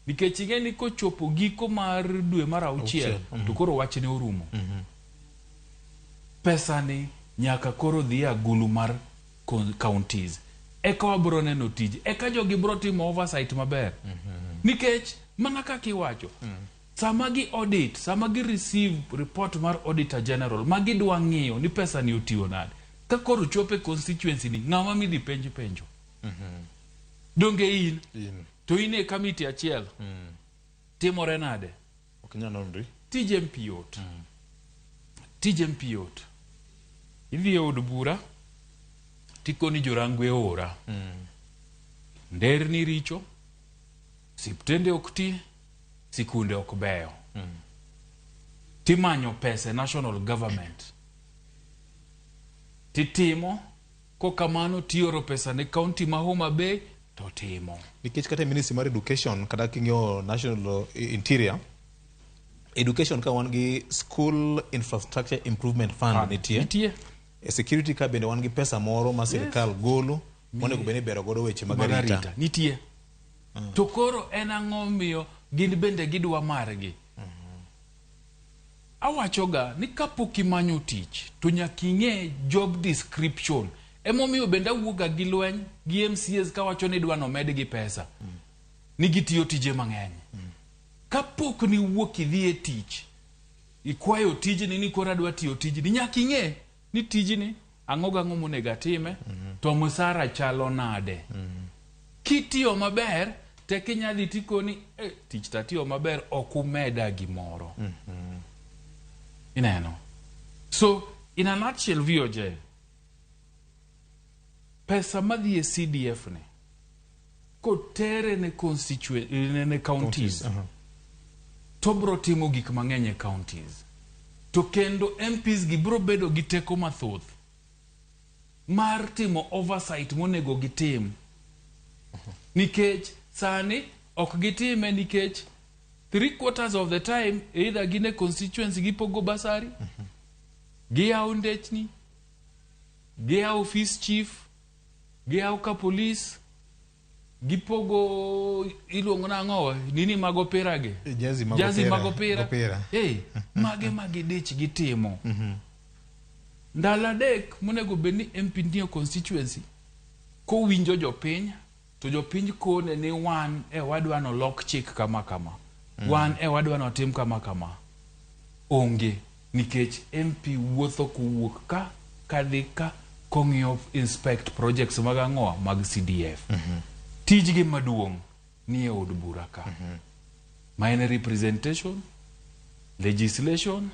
Nikech ing'e ni kochopo giko mar dwe mar auchiel Auchiel, to koro wachne orumo. Pesa ni nyaka koro dhi e agulu mar counties. Eka wabro neno tij. Eka jogi bro timo oversight maber. Nikech mana kaka iwacho, sama gi audit, sama gi receive report mar Auditor General, ma gidwa ng'iyo ni pesa ni otiyo nade. Ka koro chopo e constituency ni, ng'ama midhi penj penjo? Donge in? In. To in e committee achiel. Timore nade? Ok inyal nonri. Tij MP yot. Tij MP yot. Idhi e od bura, tikoni jorangwe ora. Nderni richo, siptende ok ti, sikunde ok beyo. Timanyo pesa e national government. Titimo, kokamano tioro pesa ne county ma Homa Bay to timo. Nikech kata e ministry mar education kata king'iyo national interior education ka wan gi school infrastructure improvement fund nitie. Nitie. E security ka bende wan gi pesa moro ma sirikal golo monego bed ni ibero godo weche mag Mag arita. arita. Nitie. To koro en ang'o miyo gin bende gidwa margi? Awachoga ni kapok imanyo tich to nyaka ing'e job description. Emomiyo bende awuoga gi lweny gi MCAs kawacho ni idwa nomedgi pesa. Ni gitiyo tije mang'eny. Kapok niwuok idhi e tich, ikwayo tijni ni koro adwa tiyo tijni, nyaka ing'e ni tijni ang'o gang'o monego atime, to msara chalo nade. Kitiyo maber, tek inya dhi tikoni, tich tatiyo maber, ok umeda gimoro. Ineno? So, in a nutshell, VOJ, pesa madhi e CDF ni, kotere ne constituent, ne counties, to bro timo gik mang'eny e counties. To kendo MPs gi bro bedo gi teko mathoth mar timo oversight monego gitim. Nikech sani ok gitime nikech 3/4 of the time either gin e constituency gipogo basari, giyawo ndechni, giyawo office chief, giyawo ka police, gipogo iluongo nang'o nini mag opira gi, Jazi mag jazi opira, mag opira, opira. Hey, mage magidich gitimo. Ndalo 3 monego bed ni MP nie constituency kowinjo jopiny to jopiny kone ni wan e wadwa nolok chik kama kama, wan e wadwa notim kama kama, onge nikech MP wuotho kowuok ka kadhi ka kong'iyo inspect projects mag ang'owa mag CDF. Tijgi maduong' ni e od bura ka, ma en representation, legislation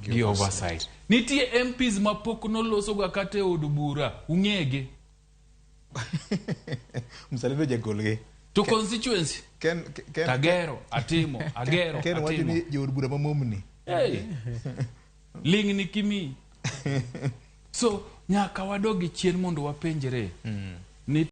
gi oversight. Nitie MPs ma pok nolosoga kata e od bura, ung'ege. Msalebe jagolgi. To constituency Ken, Kagero atimo, agero Ken wacho atimo. ni jood bura mamomni. Hey, ling'ni kimi. So nyaka wadogi chien mondo wapenjre.